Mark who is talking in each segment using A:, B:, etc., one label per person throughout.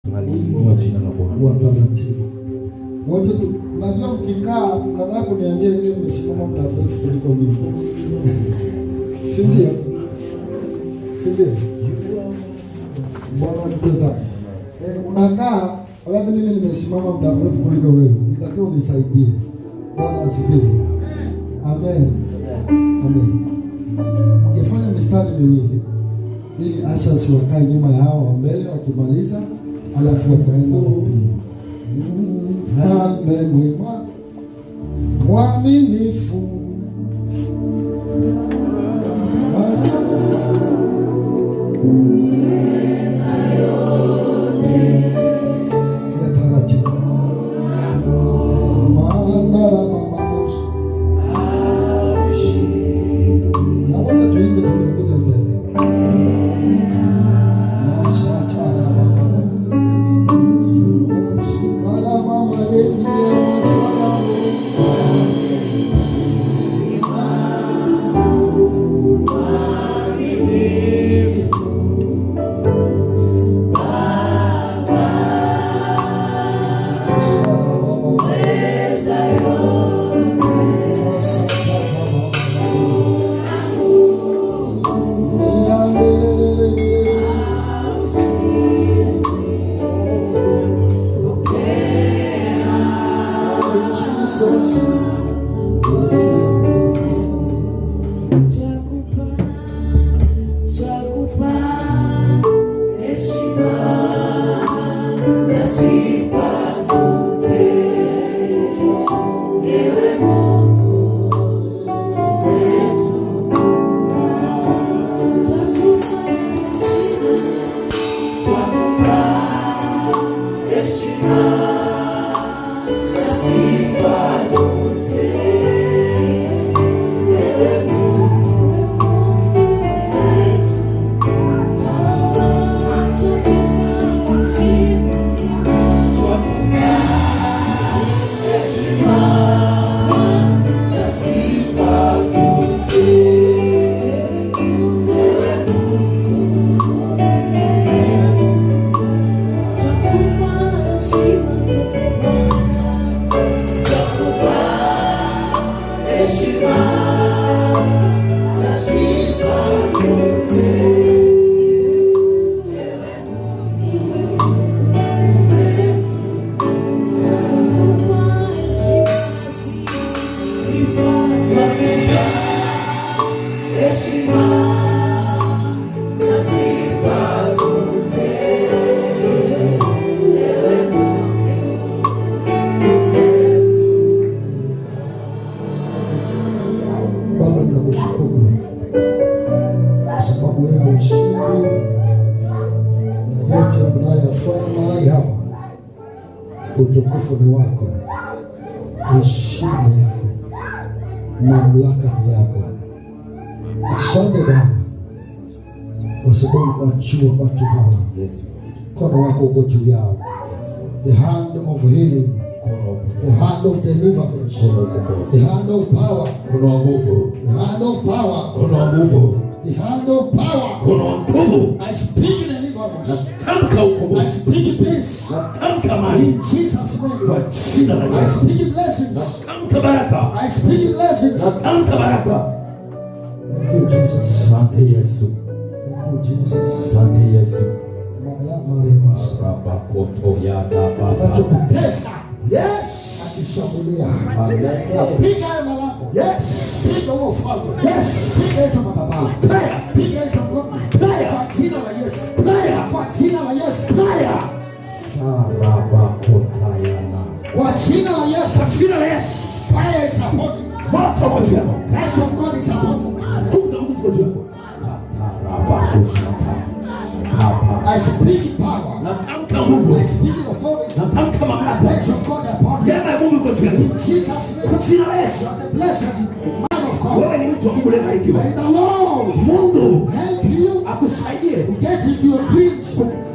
A: Tunaliinua jina la Bwana.
B: Wa taratibu. Wote najua mkikaa mnataka kuniambia nyinyi mmesimama muda mrefu kuliko mimi. Si ndio? Si ndio? Bwana asifiwe sana. Unakaa wakati mimi nimesimama muda mrefu kuliko wewe. Nitakiwa unisaidie. Bwana asifiwe. Amen. Amen. Mngefanya mistari miwili ili ushers wakae nyuma ya hao wa mbele wakimaliza, alafu wataenda wa pili. Mfalme mwema mwaminifu. Ya taratibu. Mandara mama bosi. Na wote tuimbe tuliokuja mbele. Masatara baba. Sikala mama yeye masala. Masala baba. Masatara baba. Yalelelele. Jesus.
C: Twakupa, heshima na sifa zote, ewe Mungu wetu. Twakupa heshima, twakupa heshima na sifa zote, ewe Mungu wetu. Twakupa heshima, twakupa heshima na sifa zote, ewe Mungu wetu. Twakupa heshima zote Bwana, twakupa heshima na sifa zote. Ewe Mungu wetu, twakupa heshima na sifa, twakupa heshima na sifa zote. Ewe Mungu wetu.
B: Baba, ninakushukuru kwa sababu wewe haushindwi na yote mnayoyafanya mahali hapa, utukufu ni wako, heshima ni yako, mamlaka ni yako. Asante Bwana kwa sababu unawajua watu hawa, mkono wako uko juu yao, the hand of healing, the hand of deliverance, the hand of power,
A: Mkono wa nguvu,
B: the hand of power,
A: mkono wa nguvu,
B: the hand of power.
A: Mkono wa nguvu.
B: I speak deliverance.
A: Natamka
B: I
A: ukombozi,
B: speak peace.
A: Natamka amani
B: In Jesus' name.
A: Kwa jina la
B: I
A: Yesu.
B: Speak blessings.
A: Natamka baraka,
B: I speak blessings.
A: Natamka baraka.
B: Thank you, Jesus.
A: Asante Yesu,
B: Thank you, Jesus.
A: Asante Yesu.
B: Maya Maria.
A: Rabakoto ya baba.
B: Kinachokutesa
A: Yes.
B: akishambulia.
A: Amen.
B: Piga hayo malango.
A: Yes.
B: Piga huo ufalme.
A: Yes.
B: Piga hizo madhabahu.
A: Prayer.
B: Piga hizo ngome.
A: Prayer.
B: Kwa jina la Yesu.
A: Prayer.
B: Kwa jina la Yesu.
A: Prayer. Sharabakotayana.
B: Kwa jina la Yesu.
A: Kwa jina la Yesu.
B: Fire is upon you.
A: Moto uko juu yako.
B: Grace of God is upon you.
A: Nguvu za Mungu ziko juu yako. Katarabakoshata. Kapa.
B: I speak power.
A: Natamka nguvu.
B: I speak authority.
A: Natamka mamlaka.
B: Grace of God upon you.
A: Neema ya Mungu iko juu yako.
B: In Jesus'
A: Kwa
B: name.
A: jina la Yesu.
B: You are the blessed man of God.
A: Wewe ni mtu wa Mungu uliyebarikiwa.
B: May the Lord
A: Mungu
B: help you
A: akusaidie
B: to get into your dreams.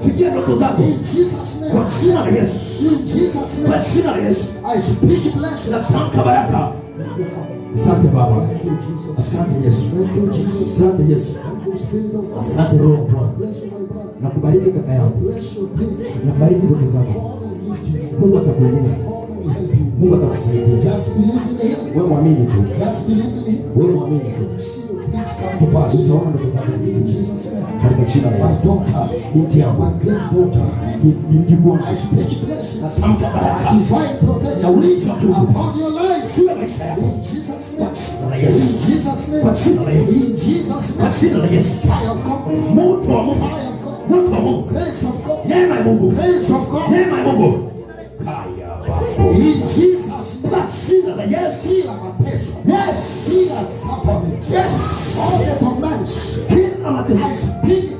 A: kufikia ndoto zako
B: In Jesus'
A: kwa
B: name.
A: jina la Yesu.
B: In Jesus'
A: Kwa
B: name.
A: jina la Yesu.
B: I speak blessings.
A: Natamka baraka.
B: Thank you, Father.
A: Asante Baba.
B: Thank you, Jesus.
A: Asante Yesu.
B: Thank you, Jesus.
A: Asante Yesu.
B: Thank you, Spirit of God.
A: Asante Roho wa Bwana.
B: Bless you, my brother.
A: Nakubariki kaka yangu.
B: Bless your dreams.
A: Nakubariki ndoto zako.
B: God will lift you.
A: Mungu atakuinua.
B: God will help you.
A: Mungu atakusaidia.
B: Just believe in Him.
A: Wewe mwamini tu.
B: Just believe in Him.
A: Wewe mwamini tu.
B: See your dreams come to pass.
A: Utaona ndoto zako
B: In
A: zikitimia.
B: Jesus' name.
A: Katika jina la
B: My
A: Yesu.
B: daughter,
A: Binti yangu,
B: my granddaughter,
A: ni mjukuu wangu.
B: I speak blessings,
A: Natamka baraka
B: divine
A: na
B: protection
A: ulinzi wa Mungu
B: upon your life.
A: juu ya maisha yako.
B: In Jesus'
A: Kwa
B: name.
A: jina la
B: In
A: Yesu.
B: Jesus'
A: Kwa
B: name.
A: jina la Yesu.
B: In Jesus'
A: Kwa
B: name.
A: jina la Yesu.
B: Fire of God.
A: Moto wa Mungu.
B: Fire of God.
A: Moto wa Mungu.
B: Grace of God.
A: Neema ya Mungu.
B: Grace of God.
A: Neema ya Mungu. Kaya bako.
B: In Jesus'
A: Kwa
B: name.
A: jina la Yesu.
B: Kila mateso.
A: Yes.
B: Kila suffering.
A: Yes.
B: All the torments.
A: Kila mateso.
B: I speak it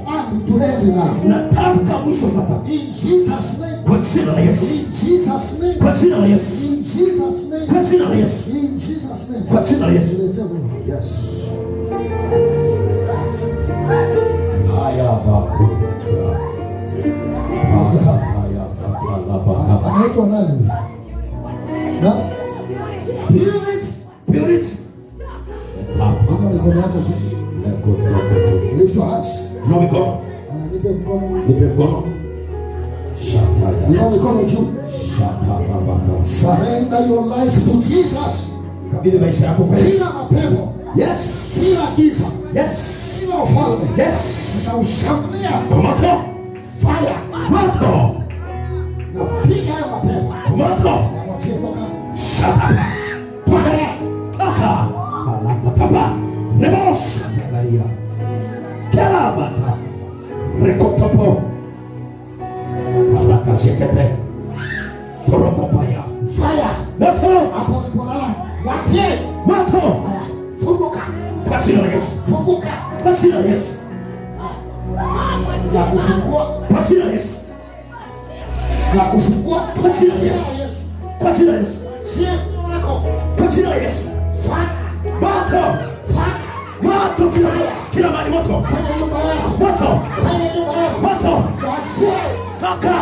B: and to end now.
A: Natamka mwisho sasa.
B: In Jesus' name.
A: Kwa jina la Yesu.
B: In Jesus' name.
A: Kwa jina la Yesu.
B: In Jesus' name.
A: Kwa jina la Yesu.
B: In Jesus' name.
A: Kwa jina la Yesu.
B: Niletee huyu.
A: Yes. Haya bako.
B: Anaitwa nani? Na? Purity.
A: Purity.
B: Inua mikono yako juu. Lift your hands.
A: Inua mikono.
B: Nipe mkono.
A: Nipe mkono. Shataya.
B: Inua mikono juu.
A: Shatarabaka.
B: Surrender your life to Jesus.
A: Kabidhi maisha yako kwa Yesu.
B: Kila mapepo,
A: Yes.
B: kila giza,
A: Yes.
B: kila ufalme
A: Yes.
B: nitaushambulia
A: Kwa moto.
B: fire.
A: Moto.
B: Na piga hayo mapepo.
A: Kwa moto.
B: Mwachie toka.
A: Shatara.
B: Toka.
A: Toka. Alakataba. Rebosha. Maria. Kelabata. Rekotopo. Alakashekete. Torokopaya.
B: Fire.
A: Moto.
B: Hapo ulipolala. Mwachie.
A: Moto.
B: Haya, Funguka.
A: Kwa jina la Yesu.
B: Funguka.
A: Kwa jina la Yesu.
B: Na kufungua.
A: Kwa jina la Yesu.
B: Na kufungua.
A: Kwa jina la Yesu. Kwa jina la Yesu.
B: Sio wako.
A: Kwa jina la Yesu.
B: Fire.
A: Moto.
B: Fire.
A: Moto kila kila mahali moto.
B: Kwenye nyumba yako.
A: Moto.
B: Kwenye nyumba yako.
A: Moto.
B: Mwachie.
A: Toka.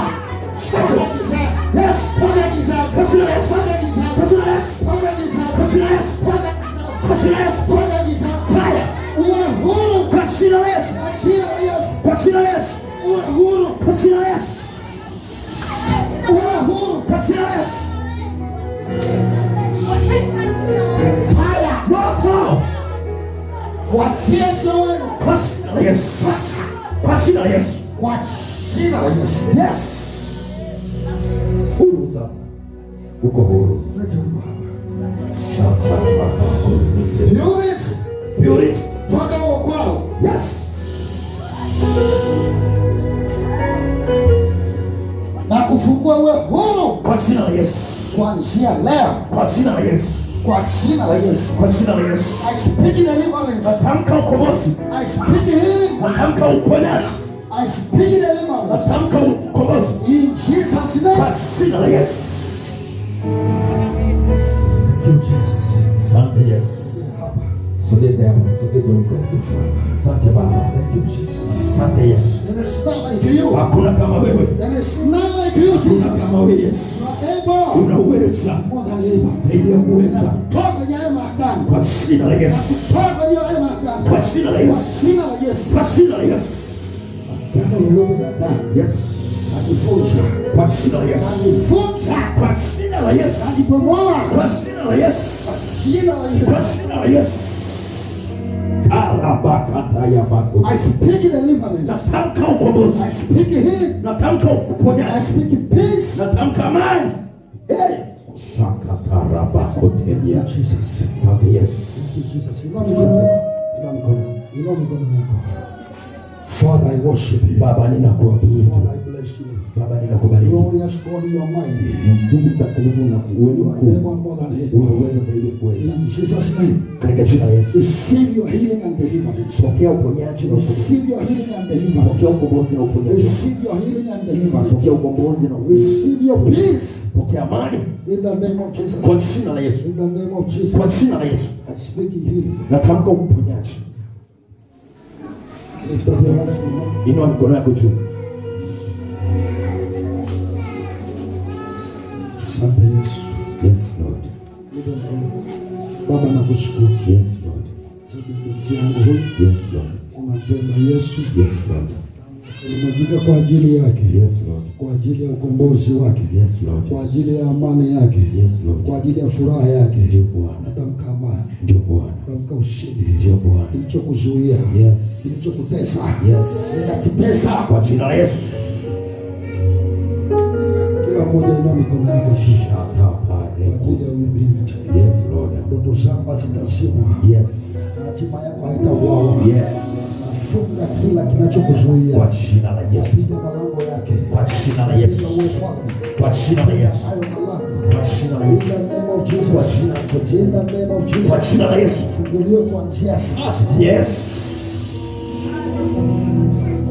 B: Toka giza.
A: Yes.
B: Toka giza.
A: Kwa jina la Yesu.
B: Toka giza.
A: Kwa jina la Yesu.
B: Toka giza.
A: Kwa jina la Yesu.
B: Toka giza.
A: Kwa jina la Yesu.
B: Toka giza.
A: Fire.
B: Uwe huru.
A: Kwa jina la Yesu.
B: Kwa jina la Yesu.
A: Kwa jina la Yesu.
B: Uwe huru.
A: Kwa jina la Yesu.
B: Uwe huru.
A: Kwa jina la Yesu.
B: Fire.
A: Moto.
B: Mwachie sio wenu.
A: Kwa jina la Yesu. Kwa jina la Yesu.
B: Kwa jina la Yesu.
A: Yes. Huru sasa. Uko huru.
B: Leta huyu hapa.
A: Shatarabakosite.
B: Purity.
A: Purity.
B: Toka huko kwao.
A: Yes.
B: Na kufungua uwe huru
A: Kwa jina la Yesu.
B: kuanzia leo.
A: Kwa jina la Yesu.
B: Kwa jina la Yesu.
A: Kwa jina la Yesu.
B: I speak deliverance.
A: Natamka ukombozi.
B: I speak healing.
A: Natamka uponyaji.
B: I speak deliverance.
A: Natamka ukombozi.
B: In Jesus' name.
A: Kwa jina la Yesu.
B: Thank you, Jesus.
A: Asante Yesu.
B: Hapa.
A: Sogeza hapa, sogeza huko.
B: Thank you, Father.
A: Asante Baba.
B: Thank you, Jesus.
A: Asante Yesu.
B: There is none like you.
A: Hakuna kama wewe.
B: There is none like you,
A: Hakuna
B: Jesus.
A: kama wewe Yesu.
B: You are able.
A: Unaweza
B: More than able.
A: zaidi ya kuweza.
B: Toka kwenye haya maagano.
A: Kwa jina la Yesu.
B: Toka kwenye haya maagano.
A: Kwa jina la
B: Kwa
A: Yesu.
B: jina la Yesu.
A: Kwa jina la Yesu.
B: Agano lolote la damu.
A: Yes.
B: Nakuvunja.
A: Kwa jina la Yesu.
B: Nakuvunja.
A: Kwa jina la Yesu.
B: Nakubomoa.
A: Kwa jina la Yesu.
B: Kwa jina la Yesu.
A: Kwa jina la Yesu. Arabakata ya bako.
B: I speak deliverance.
A: Natamka ukombozi.
B: I speak healing.
A: Natamka
B: I
A: uponyaji.
B: speak peace.
A: Natamka amani. Hey. Shakatarabakoteria.
B: Jesus.
A: Asante Yesu.
B: Thank you, Jesus. Inua mikono yako. Inua mikono. Inua mikono yako. Father, I worship you.
A: Baba ninakuabudu.
B: Father, I bless you.
A: Baba ninakubariki.
B: Glorious God, you are mighty.
A: Mungu mtakatifu na wewe
B: You are
A: mkuu.
B: able more than able.
A: Unaweza zaidi kuweza.
B: In Jesus' name,
A: Katika jina la Yesu.
B: receive your healing and deliverance.
A: Pokea uponyaji na ukombozi.
B: Receive your healing and deliverance.
A: Pokea ukombozi na uponyaji.
B: Receive your healing and deliverance.
A: Pokea ukombozi na uponyaji.
B: Receive your peace
A: Pokea amani
B: in the name of Jesus.
A: kwa jina la Yesu.
B: In the name of Jesus.
A: Kwa jina la Yesu.
B: I speak healing.
A: Natamka uponyaji.
B: Lift up your hands. Mama.
A: Inua mikono yako juu.
B: Asante Yesu.
A: Yes, Lord.
B: Nipe mkono. Nakushukuru.
A: Yes, Lord.
B: Sababu binti yangu huyu
A: Yes, Lord.
B: unampenda Yesu,
A: Yes, Lord.
B: ulimwagika kwa ajili yake,
A: Yes, Lord.
B: kwa ajili ya ukombozi wake,
A: Yes, Lord.
B: kwa ajili ya amani yake,
A: Yes, Lord.
B: kwa ajili ya furaha yake.
A: Ndio Bwana.
B: Natamka amani,
A: Ndio Bwana.
B: natamka ushindi.
A: Ndio Bwana.
B: Kilichokuzuia,
A: Yes.
B: kilichokutesa,
A: Yes.
B: ninakitesa.
A: Kwa jina la Yesu.
B: Kila mmoja inua mikono yake juu kwa ajili ya huyu binti.
A: Yes, Lord.
B: Ndoto zako hazitazimwa,
A: Yes.
B: hatima yako haitauawa.
A: Yes.
B: Nafunga kila kinachokuzuia,
A: Kwa jina la Yesu.
B: napiga malango yake,
A: Kwa jina la Yesu.
B: napiga huo ufalme,
A: Kwa jina la Yesu.
B: hayo malango.
A: Kwa jina la
B: In
A: Yesu.
B: the name of Jesus.
A: Kwa jina
B: In the name of Jesus.
A: Kwa jina la Yesu.
B: Funguliwe kuanzia sasa.
A: Yes.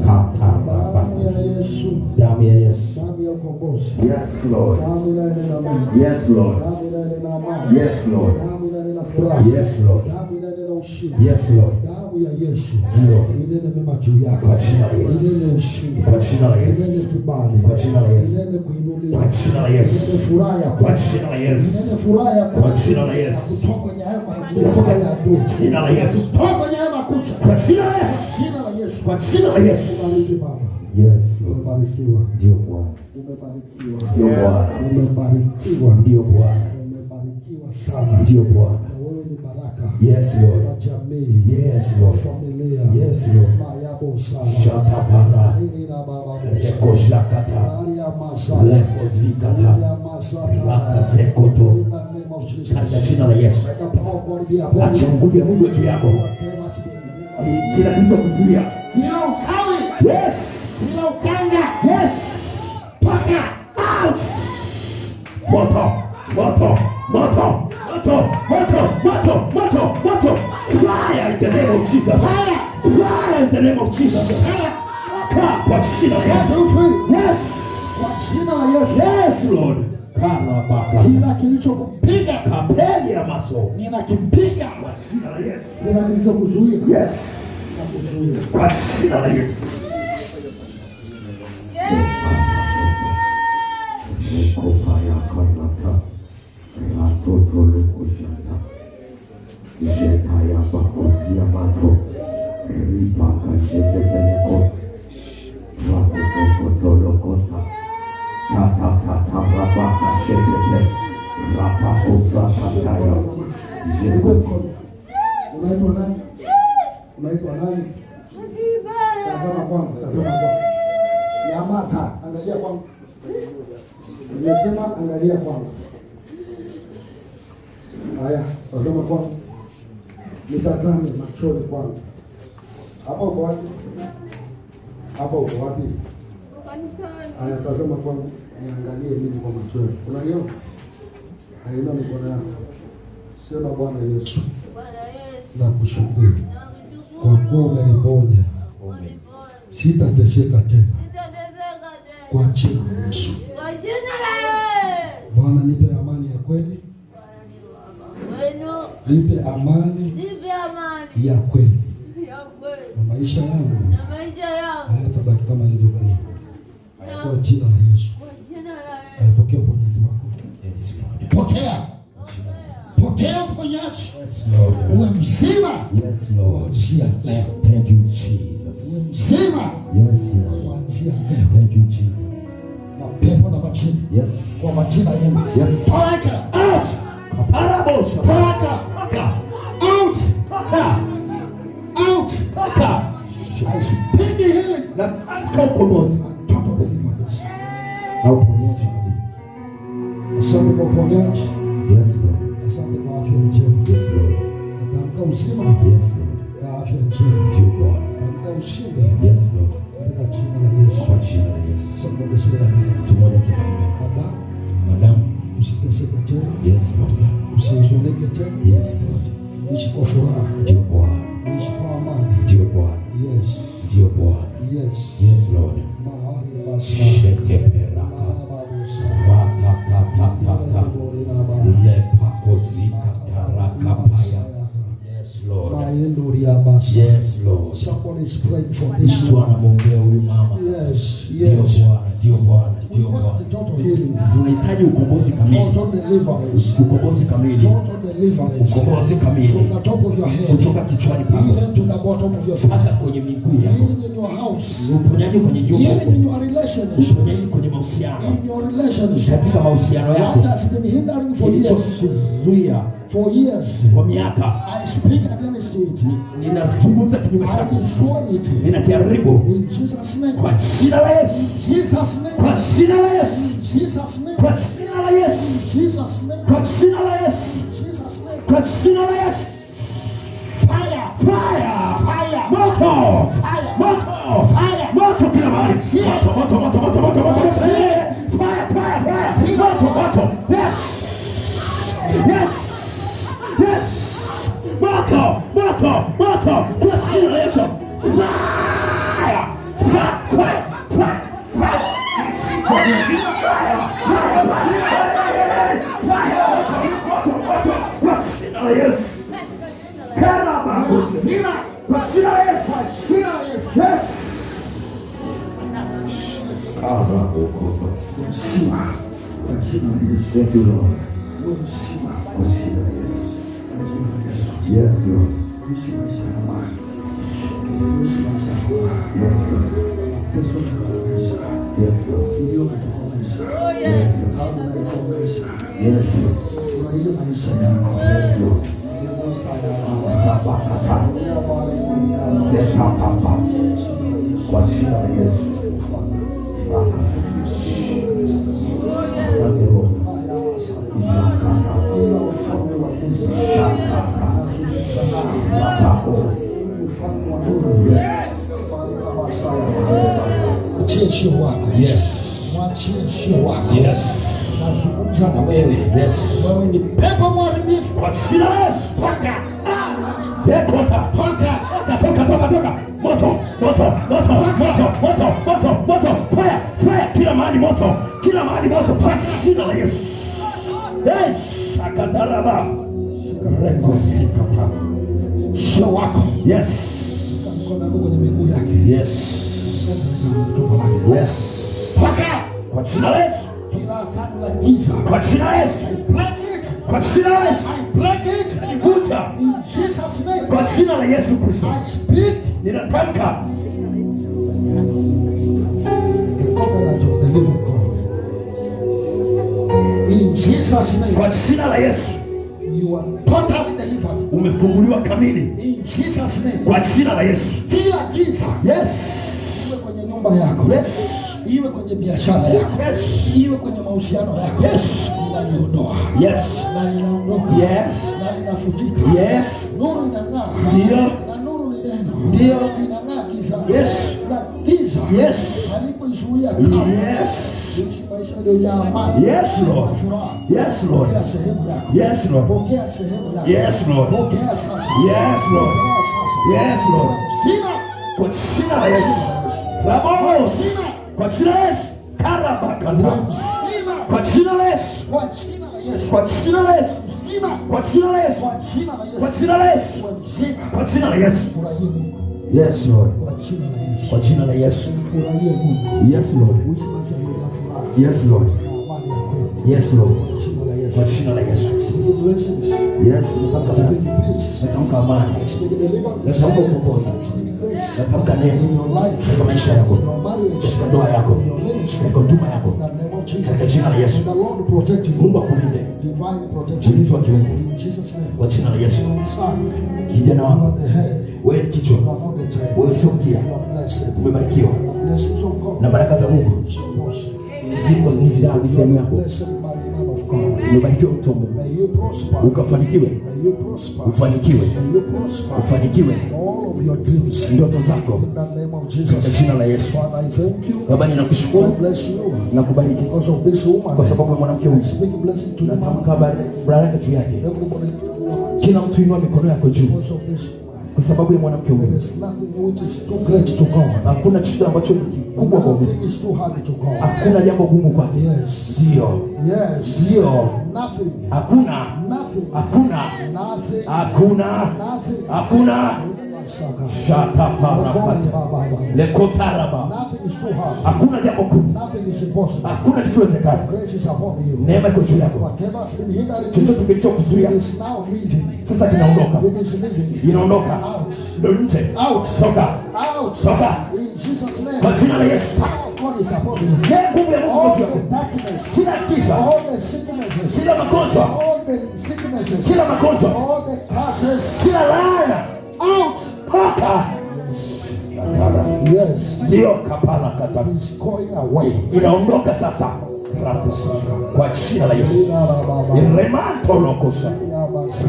A: Kata
B: Damu ya Yesu,
A: Damu ya Yesu.
B: damu ya ukombozi,
A: Yes, Lord.
B: damu inayonena mema,
A: Yes, Lord.
B: damu inayonena amani,
A: Yes, Lord.
B: damu inayonena furaha,
A: Yes, Lord.
B: damu inayonena ushindi,
A: Yes, Lord.
B: damu ya Yesu
A: Ndio.
B: inene mema juu yako,
A: Kwa jina la Yesu.
B: inene ushindi,
A: Kwa jina la Yesu.
B: inene kibali,
A: Kwa jina la Yesu.
B: inene kuinuliwa,
A: Kwa jina la Yesu.
B: inene furaha ya
A: Kwa
B: kweli,
A: jina la Yesu.
B: inene furaha ya
A: Kwa
B: kweli,
A: jina la Yesu.
B: na kutoka kwenye hayo mikono ya adui,
A: Jina la Yesu.
B: kutoka kwenye hayo makucha,
A: Kwa jina la Yesu.
B: jina la Yesu.
A: Kwa jina la Yesu.
B: Ubariki baba,
A: Yes, Lord.
B: umebarikiwa,
A: Ndio Bwana.
B: umebarikiwa,
A: Ndio Bwana.
B: umebarikiwa,
A: Ndio Bwana.
B: umebarikiwa sana,
A: Ndio Bwana.
B: na wewe ni baraka
A: Yes, Lord.
B: kwa jamii,
A: Yes,
B: kwa
A: Lord.
B: familia.
A: Yes, Lord.
B: Mayabo sana
A: Shatapara.
B: Nini na baba bosa.
A: Leko shakata.
B: Maria Masaya.
A: Leko zikata.
B: Maria Masata.
A: Laka sekoto.
B: In the name of Jesus.
A: Katika jina la Yesu.
B: Let the power of God be upon
A: Acha
B: you.
A: nguvu ya Mungu juu yako.
B: Whatever has been
A: Kila kilichokuzuia.
D: Kila uchawi,
A: Yes.
D: kila ukanga,
A: Yes.
D: toka.
A: Out. Moto. Moto. Moto. Moto. Moto. Moto. Moto. Moto. Fire in the name of Jesus.
D: Fire.
A: Fire in the name of Jesus.
D: Fire.
A: Toka kwa jina la
B: Set
A: Yesu.
B: you free.
A: Yes.
B: Kwa jina la Yesu.
A: Yes, Lord. Karabaka.
B: Kila kilichokupiga
A: Kapeli ya maso.
B: ninakipiga.
A: Kwa jina la Yesu.
B: Kila kilichokuzuia
A: Yes.
B: nakuzuia.
A: Kwa jina la Yesu. Kopaya karata. Ratoto lukushata. Jetaya bakosia mato. Ripaka jeteteleko. Ratotokotolokota. Tata tata rabaka shetete. Rapako brakataya.
B: Nipe mkono. Unaitwa nani? Unaitwa nani? Tazama kwangu, tazama kwangu. Nyamaza, angalia kwangu. Nimesema angalia kwangu. Haya, tazama kwangu. Nitazame machoni kwangu. Hapa uko wapi? Hapa uko wapi? Haya, tazama kwangu, niangalie mimi kwa macho yako. Unaniona? Haina mikono yako. Sema Bwana Yesu, nakushukuru kwa kuwa umeniponya, sitateseka tena kwa jina la Yesu. Bwana, nipe amani ya kweli, nipe amani ya kweli, na maisha yangu hayatabaki kama ilivyokuwa, kwa jina la Yesu. Haya, pokea uponyaji wako,
A: Yes, Lord.
B: pokea, pokea uponyaji,
A: Yes, Lord.
B: uwe mzima
A: Yes, Lord.
B: kuanzia leo,
A: Thank you, Jesus.
B: uwe mzima
A: Yes, Lord.
B: kuanzia leo,
A: Thank you, Jesus.
B: mapepo na majini
A: Yes.
B: kwa majina yenu,
A: Yes.
B: toka,
A: Out. Parabosha.
B: toka,
A: Toka.
B: out,
A: Toka.
B: out.
A: Toka.
B: I speak healing,
A: Natamka ukombozi
B: total deliverance.
A: na uponyaji.
B: Asante kwa uponyaji,
A: Yes, Lord.
B: asante kwa afya njema.
A: Yes, Lord.
B: Natamka uzima
A: Yes, Lord.
B: na afya njema,
A: Ndio Bwana.
B: natamka ushindi
A: Yes, Lord.
B: katika jina la Yesu.
A: Kwa jina la Yesu.
B: Sema sema amen.
A: Mtu mmoja sema amen.
B: Madam,
A: Madam.
B: usiteseke tena,
A: Yes, Lord.
B: usihuzunike tena,
A: Yes, Lord.
B: uishi kwa furaha,
A: Ndio Bwana.
B: uishi kwa amani.
A: Ndio Bwana.
B: Yes,
A: Ndio Bwana.
B: yes.
A: Yes, Lord.
B: Mahali basa,
A: Sheteperaka.
B: marababusa,
A: Ratatatatata.
B: leboreraba,
A: Lepakozikatarakapaya. Yes, Lord.
B: maendoriabasa.
A: Yes, Lord.
B: Somebody is praying for this
A: Mtu
B: one.
A: anamwombea huyu mama sasa.
B: Yes,
A: Ndio
B: yes.
A: Bwana, Ndio Bwana,
B: We
A: ndio Bwana.
B: want the total healing.
A: Tunahitaji ukombozi kamili,
B: Total deliverance.
A: ukombozi kamili,
B: Total deliverance.
A: ukombozi
B: From
A: kamili
B: the top of your head,
A: kutoka kichwani pako
B: even to the bottom of your foot.
A: mpaka kwenye miguu yako,
B: Healing in your house.
A: uponyaji kwenye nyumba,
B: Healing in your relationship.
A: uponyaji kwenye mahusiano,
B: In your relationship.
A: katika mahusiano yako
B: What has been hindering for years,
A: kilichokuzuia
B: for years,
A: kwa miaka,
B: I speak against it.
A: Ninazungumza kinyume
B: I
A: chako,
B: destroy it.
A: ninakiharibu
B: In Jesus' name.
A: kwa jina la Yesu,
B: Jesus' name.
A: kwa jina la Yesu,
B: Jesus' name.
A: kwa jina la Yesu,
B: Jesus' name.
A: kwa jina la Yesu,
B: Jesus' name.
A: kwa jina la Yesu.
D: Fire.
A: Fire!
D: Fire.
A: Moto!
D: Fire.
A: Moto!
D: Fire.
A: Moto kila mahali! Moto, moto, moto, moto, moto, moto, moto! Eh, fire, fire, fire! Moto, moto! Yes! Yes! Yes! Moto! Moto! Moto! Kwa jina la Yesu! Fire! Fire! Fire! Fire! Fire! Fire! Fire! Fire! Moto, moto! Kwa jina la Yesu! Karabakusi!
D: Zima.
A: Kwa jina la Yesu!
D: Kwa jina la Yesu.
A: Yes!
B: Mzima. Kwa jina la Yesu.
A: Thank you, Lord.
B: Uwe mzima.
A: Kwa jina la Yesu.
B: Kwa jina la Yesu.
A: Yes, Lord.
B: Uishi maisha ya amani. Uishi maisha ya furaha.
A: Yes, Lord.
B: Mateso nakomesha.
A: Yes, Lord.
B: Kilio nakikomesha.
A: Yes, Lord.
B: Taabu naikomesha.
A: Yes, Lord.
B: Furahia maisha yako.
A: Yes, Lord.
B: Musa ya
A: Baba, kata. Leta papa. Kwa jina la Yesu. Baba. Asante Roho. Shakata.
B: Ila ufalme wa giza
A: Shakata.
B: nazungumza nao.
A: Matako.
B: Ufalme wa nuru. Mwachie sio wako.
A: Yes.
B: Mwachie sio wako.
A: Yes.
B: Nazungumza na wewe.
A: Yes.
B: Wewe ni pepo mharibifu.
A: Kwa jina la Yesu.
D: Toka.
A: Eh, toka.
D: Toka.
A: Toka, toka, toka, toka. Moto, moto, moto, moto, moto, moto, moto. Fire, fire. Kila mahali moto. Kila mahali moto. Kwa jina la Yesu. Yes. Shakataraba. Reko sikata.
B: Sio wako.
A: Yes.
B: Weka mkono wako kwenye miguu yake.
A: Yes.
B: Kwenye tumbo lake.
A: Yes.
D: Toka.
A: Kwa jina la Yesu.
B: Kila agano la giza.
A: Kwa jina la Yesu.
B: I break it.
A: Kwa jina la Yesu.
B: I break it.
A: Nalivunja.
B: In Jesus' name.
A: Kwa jina la Yesu Kristo.
B: I speak
A: Ninatamka
B: the covenant of the living God. In Jesus' name.
A: Kwa jina la Yesu.
B: You are totally delivered.
A: Umefunguliwa kamili.
B: In Jesus' name.
A: Kwa jina la Yesu.
B: Kila giza
A: Yes.
B: iwe kwenye nyumba yako,
A: Yes.
B: iwe kwenye biashara yako,
A: Yes.
B: iwe kwenye mahusiano yako,
A: Yes.
B: ninaliondoa
A: Yes.
B: na linaondoka
A: Yes.
B: na linafutika.
A: Yes.
B: Nuru inang'aa,
A: Ndio.
B: na nuru ni neno,
A: Ndio.
B: inang'aa giza,
A: Yes.
B: na giza
A: Yes.
B: halikuizuia kamwe.
A: Yes.
B: Ishi maisha yaliyojaa amani
A: Yes, Lord.
B: na furaha.
A: Yes, Lord.
B: Pokea sehemu yako.
A: Yes, Lord.
B: Pokea sehemu yako.
A: Yes, Lord.
B: Pokea sasa.
A: Yes, Lord.
B: Pokea sasa.
A: Yes, Lord.
B: Sina
A: Kwa jina la Yesu. Vamos. Kwa jina la Yesu. Karabakata.
B: mzima
A: Kwa jina la Yesu.
B: kwa jina la Yesu.
A: Kwa jina la Yesu.
B: Mzima
A: Kwa jina la Yesu.
B: kwa jina la Yesu.
A: Kwa jina la Yesu.
B: Uwe mzima.
A: Kwa jina la Yesu.
B: Furahie Mungu
A: Yes, Lord.
B: kwa jina la Yesu.
A: Kwa jina la Yesu.
B: Furahie Mungu.
A: Yes, Lord.
B: Uishi maisha yaliyojaa furaha
A: Yes, Lord.
B: na amani ya kweli.
A: Yes, Lord.
B: Kwa jina la Yesu.
A: Kwa jina la Yesu.
B: Speak blessings.
A: Yes, natamka
B: Speak
A: baraka.
B: peace.
A: Natamka amani.
B: Speak deliverance.
A: Natamka ukombozi.
B: Speak grace.
A: Natamka neema
B: In your life.
A: katika maisha yako,
B: In your marriage.
A: katika ndoa yako,
B: In your ministry.
A: katika huduma yako.
B: In the name of Jesus.
A: Katika jina la Yesu.
B: May the Lord protect you.
A: Mungu akulinde.
B: Divine protection.
A: Ulinzi wa kiungu
B: In Jesus' name.
A: kwa jina la Yesu.
B: Son,
A: Kijana
B: you
A: wangu,
B: are the head.
A: wewe ni kichwa,
B: You are not the tail.
A: wewe sio mkia.
B: You are blessed.
A: Umebarikiwa
B: And the blessings of God
A: na baraka za Mungu
B: is your portion.
A: ziko ni ni sehemu yako.
B: Blessed man, man of God.
A: Umebarikiwa mtu wa Mungu,
B: May you prosper.
A: ukafanikiwe,
B: May you prosper.
A: ufanikiwe,
B: May you prosper.
A: ufanikiwe
B: In all of your dreams.
A: ndoto zako
B: In the name of
A: katika
B: Jesus.
A: jina la Yesu.
B: Father, I thank you.
A: Baba,
B: I
A: ninakushukuru
B: bless you.
A: na kubariki
B: Because of this woman.
A: kwa sababu ya mwanamke
B: I
A: huyu.
B: speak blessing to you.
A: Natamka baraka juu yake.
B: Everybody lift up your hands.
A: Kila mtu inua mikono yako juu
B: Because of this woman.
A: kwa sababu ya mwanamke
B: There
A: huyu.
B: is nothing which is too great to God.
A: Hakuna chochote ambacho ni kikubwa kwa Mungu,
B: Nothing is too hard to God.
A: hakuna jambo gumu kwake.
B: Yes.
A: Ndio,
B: Yes.
A: ndio,
B: Nothing.
A: hakuna,
B: Nothing.
A: hakuna,
B: Nothing.
A: hakuna,
B: Nothing.
A: hakuna. Shataparakata. Lekotaraba.
B: Nothing is too hard.
A: Hakuna jambo kuu,
B: Nothing is impossible.
A: hakuna kisichowezekana.
B: Grace is upon you.
A: Neema iko juu yako.
B: Whatever has been hindering you,
A: Chochote kilichokuzuia
B: it is now leaving.
A: sasa kinaondoka,
B: It is leaving.
A: inaondoka,
B: Out.
A: ndio nje.
B: Out.
A: Toka,
B: Out.
A: toka
B: In Jesus' name.
A: kwa jina la Yesu.
B: Power of God is upon you.
A: Ne nguvu ya Mungu
B: All
A: iko juu
B: the
A: yako.
B: darkness,
A: Kila giza,
B: all the sicknesses,
A: kila magonjwa,
B: all the sicknesses,
A: kila magonjwa,
B: all the curses,
A: kila laana,
B: out.
A: toka.
B: Yes,
A: Ndio kapala kata
B: it is going away.
A: inaondoka sasa kwa jina la Yesu. Remantolokosha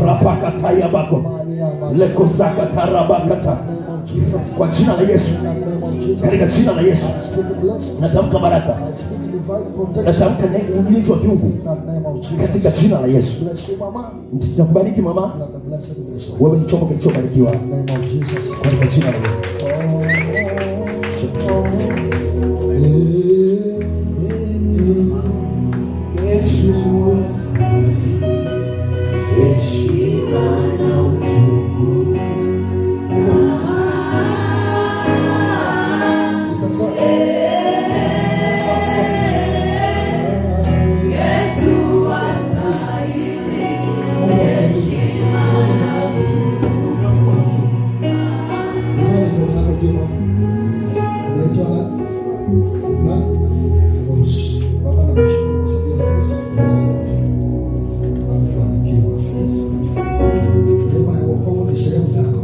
A: rapakatayabako lekosakatarabakata kwa jina la Yesu, katika jina la Yesu natamka baraka, natamka ulinzi wa kiungu katika jina la Yesu. Nakubariki mama, wewe ni chombo kilichobarikiwa katika jina la Yesu.
C: Heshima na utukufu. Yesu astahili heshima na
B: Unaitwa na na Rose. Baba nakushukuru kwa sababu ya Rose. Amebarikiwa. Neema ya wokovu ni sehemu yako.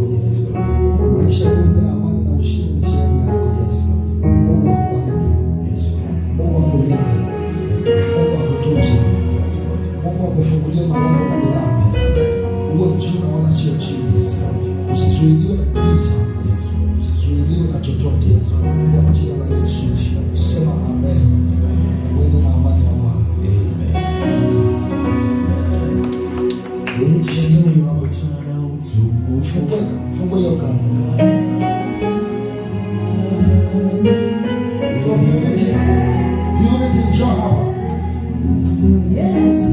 B: Na maisha yaliyojaa amani na ushindi ni sehemu yako. Mungu akubariki. Mungu akulinde. Mungu akutunze. Mungu akufungulie malango na milango. Uwe juu na wala sio chini. Usizuiliwe na giza. Usizuiliwe na chochote. Kwa jina la Yesu. Sema amen. Na uende na amani ya Bwana. Amen. Shetani huyo hapo. Fungue hiyo kamba. So unity, unity njoo hapa.
C: Yesu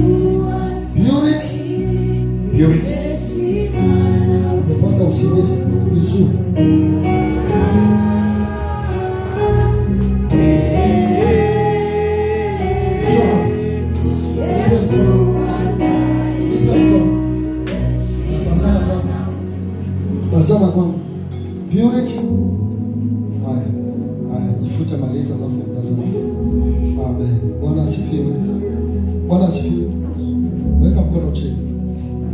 B: Unity
C: astahili
A: Purity.
C: heshima na
B: umepata usingizi vizuri. Njoo hapa. Nipe mkono.
C: astahili
B: Nipe mkono. Tazama kwangu. Tazama kwangu. Purity. Haya. Haya, jifute maliza alafu tazama. Amen. Bwana asifiwe. Bwana asifiwe. Weka mkono chini.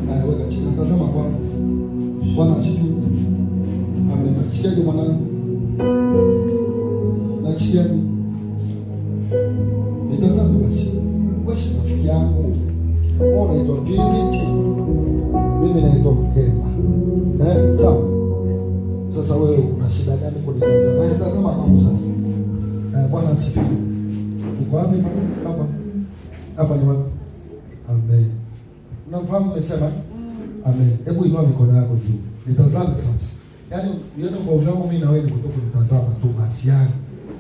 B: Haya, weka chini. Tazama kwangu. Bwana asifiwe. Amen. Nasikiaje mwanangu? Nasikiaje? Nitazame basi. Wewe si rafiki yangu. Wewe unaitwa Purity. Mimi naitwa Mkela. Eh, sawa. Sasa wewe una shida gani kunitazama? Eh, tazama kwangu sasa. Eh, Bwana asifiwe. Uko wapi mama? Hapa. Hapa ni wapi? Amen. Unamfahamu nimesema? Amen. Hebu inua mikono yako juu. Nitazame sasa. Yaani uende kwa uzangu mimi na wewe ni kutoka kunitazama tu basi yani.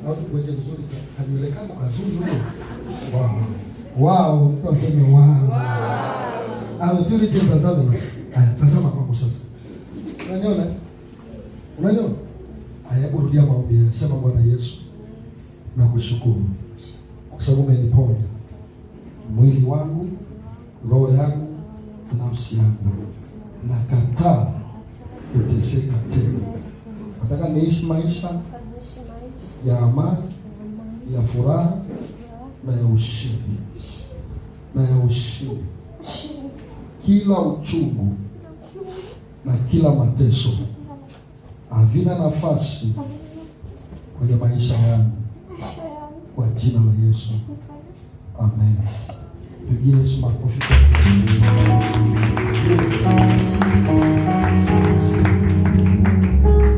B: Au tukuweke vizuri kanywele kako kazuri wewe. Wow. Wow, mtu aseme wow. Wow. Purity mtazame basi. Haya, tazama kwangu sasa. Unaniona? Unaniona? Haya, hebu rudia maombi haya. Sema Bwana Yesu, nakushukuru kwa sababu umeniponya mwili wangu, roho yangu, nafsi yangu. Nakataa kuteseka tena. Nataka niishi maisha ya amani, ya furaha na ya ushindi, na ya ushindi. Kila uchungu na kila mateso havina nafasi kwenye maisha yangu, kwa jina la Yesu, amen. Pigie Yesu makofi.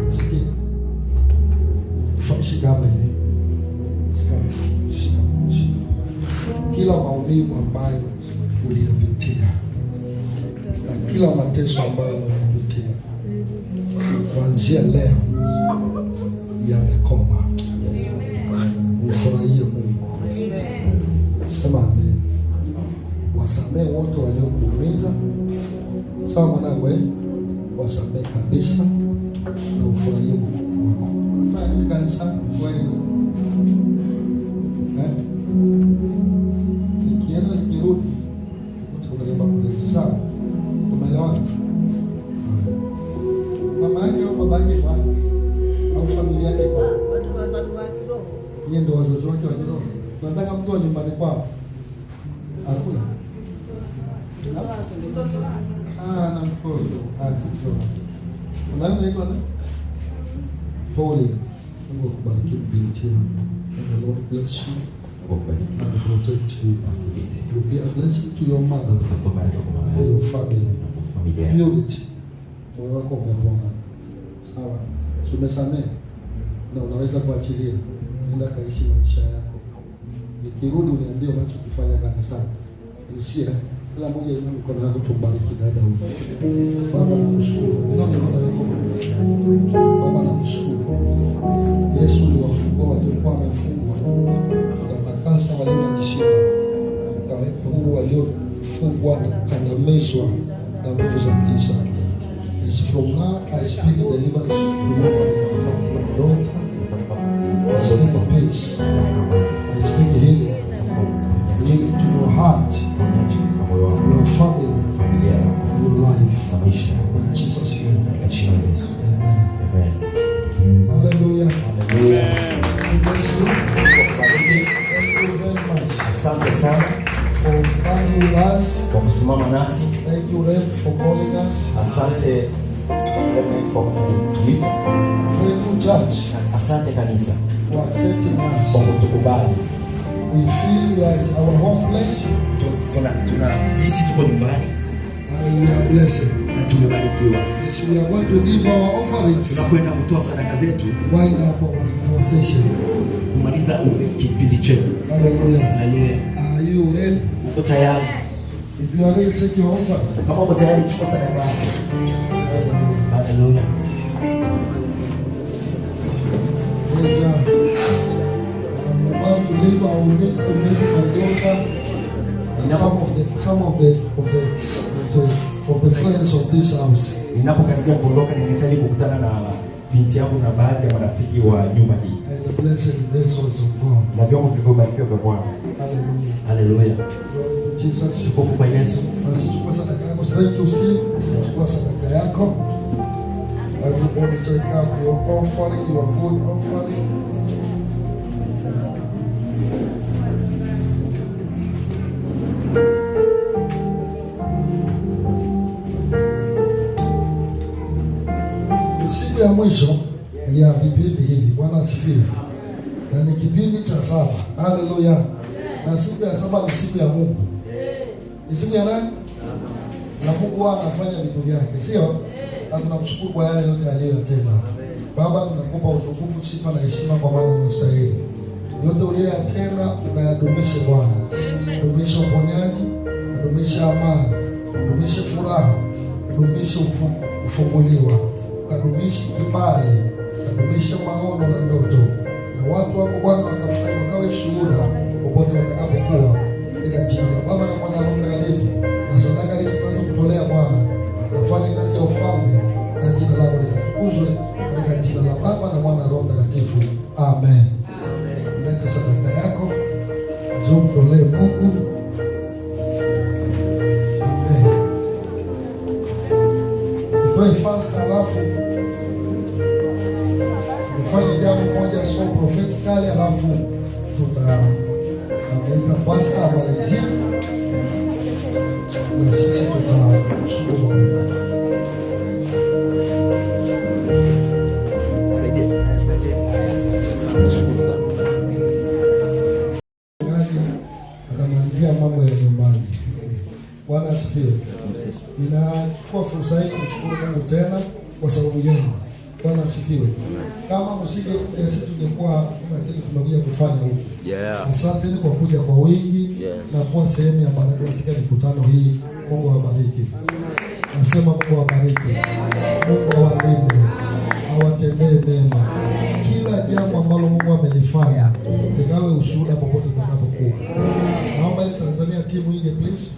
B: Sikia, shika hapa hivi, shika, shika, shika. Kila maumivu ambayo uliyapitia na kila mateso ambayo unayapitia kuanzia leo yamekoma. Mfurahie Mungu. Sema amen. Wasamehe wote waliokuumiza. Sawa mwanangu, eh? Wasamehe kabisa. na ufurahie wokovu wako. Fanya nini kanisa kweli? Eh? Nikienda nikirudi nikute unaimba kule. Sawa? Tumeelewana? Haya. Mama yake au baba yake kwa au familia yake kwa nyie ndio wazazi wake wa kiroho. Tunataka mtu wa nyumbani kwao. Hakuna. Ah, na mtoto. Ah, mtoto. Unaona unaitwa nani? Pauline. Mungu akubariki binti yangu. May the Lord bless you and protect you. You'll be a blessing to your mother and your family. Purity. Moyo wako umepona. Sawa. Si umesamehe na unaweza kuachilia. Nenda kaishi maisha yako. Nikirudi uniambie unachokifanya kanisani. Nisia, kila mmoja inua mikono yako tumbariki dada huyu. Baba nakushukuru. Inua mikono yako. Baba nakushukuru. Yesu uliwafungua waliokuwa wamefungwa, ukatakasa walionajisika, ukaweka huru waliofungwa na kukandamizwa na nguvu za giza. As from now I speak deliverance to you, my daughter. I speak peace. I speak healing. Healing to your heart, your family, and your life. In Jesus' name. Amen. Hallelujah. God bless you. Thank you very much
E: Asante sana
B: for standing with us.
E: kwa kusimama nasi.
B: Thank you, Rev, for calling us.
E: Asante Reverend kwa kutuita.
B: Thank you, Church,
E: Asante kanisa
B: for accepting us.
E: kwa kutukubali.
B: We feel we are at our home place
E: Tunajihisi tuko nyumbani
B: and we are blessed.
E: na tumebarikiwa.
B: Yes, we are going to give our offerings.
E: Tunakwenda kutoa sadaka zetu
B: Wind up our session.
E: kumaliza kipindi chetu.
B: Hallelujah.
E: Haleluya.
B: Are you ready?
E: Uko tayari?
B: If you are ready, take your offering.
E: Kama uko tayari, chukua sadaka yako.
B: Hallelujah.
E: Haleluya.
B: Yes, I'm about to leave. I will need to meet my daughter and some of the of the of the, of the friends of this house.
E: Ninapokaribia kuondoka, ninahitaji kukutana na binti yangu na baadhi ya marafiki wa nyumba hii
B: And the blessed vessels of God.
E: na vyombo vilivyobarikiwa vya Bwana.
B: Hallelujah.
E: Haleluya.
B: Glory to Jesus.
E: Tukufu kwa Yesu.
B: Basi chukua sadaka yako. Thank you, Steve. Chukua sadaka yako. Everybody take up your offering, your good offering. Ni siku ya mwisho ya vipindi hivi. Bwana asifiwe. Na ni kipindi cha saba. Haleluya. Na siku ya saba ni siku ya Mungu. Ni siku ya nani? Na Mungu huwa anafanya vitu vyake, sio? Na tunamshukuru kwa yale yote aliyoyatenda. Baba, tunakupa utukufu, sifa na heshima kwa maana unastahili. Yote uliyoyatenda ukayadumishe Bwana. Dumisha uponyaji, kadumisha amani, kadumishe furaha, kadumishe kufunguliwa, kadumishe kibali, kadumishe maono na ndoto, na watu wako Bwana wakafurahi, wakawe shuhuda popote watakapokuwa, katika jina la Baba na Mwana na Roho Mtakatifu. Na sadaka hizi tunazokutolea Bwana, tukafanye kazi ya ufalme, na jina lako likatukuzwe, katika jina la Baba na Mwana na Roho Mtakatifu, amen. Leta sadaka yako, njoo mtolee Mungu. Amen. Pray fast, alafu nifanye jambo moja so prophetically, alafu tutamuita pastor amalizie na sisi tutashukuru Mungu. Mchungaji atamalizia mambo ya nyumbani. Bwana asifiwe. Ninachukua fursa hii kumshukuru Mungu tena kwa sababu yenu. Bwana asifiwe. Kama msingekuja sisi tungekuwa kama kile tumekuja kufanya huku. Asanteni kwa kuja kwa wingi na kuwa sehemu ya baraka katika mikutano hii. Mungu awabariki. Nasema Mungu awabariki. Mungu awalinde, awatendee mema. Kila jambo ambalo Mungu amelifanya likawe ushuhuda popote utakapokuwa. Naomba ile Tanzania timu ije please.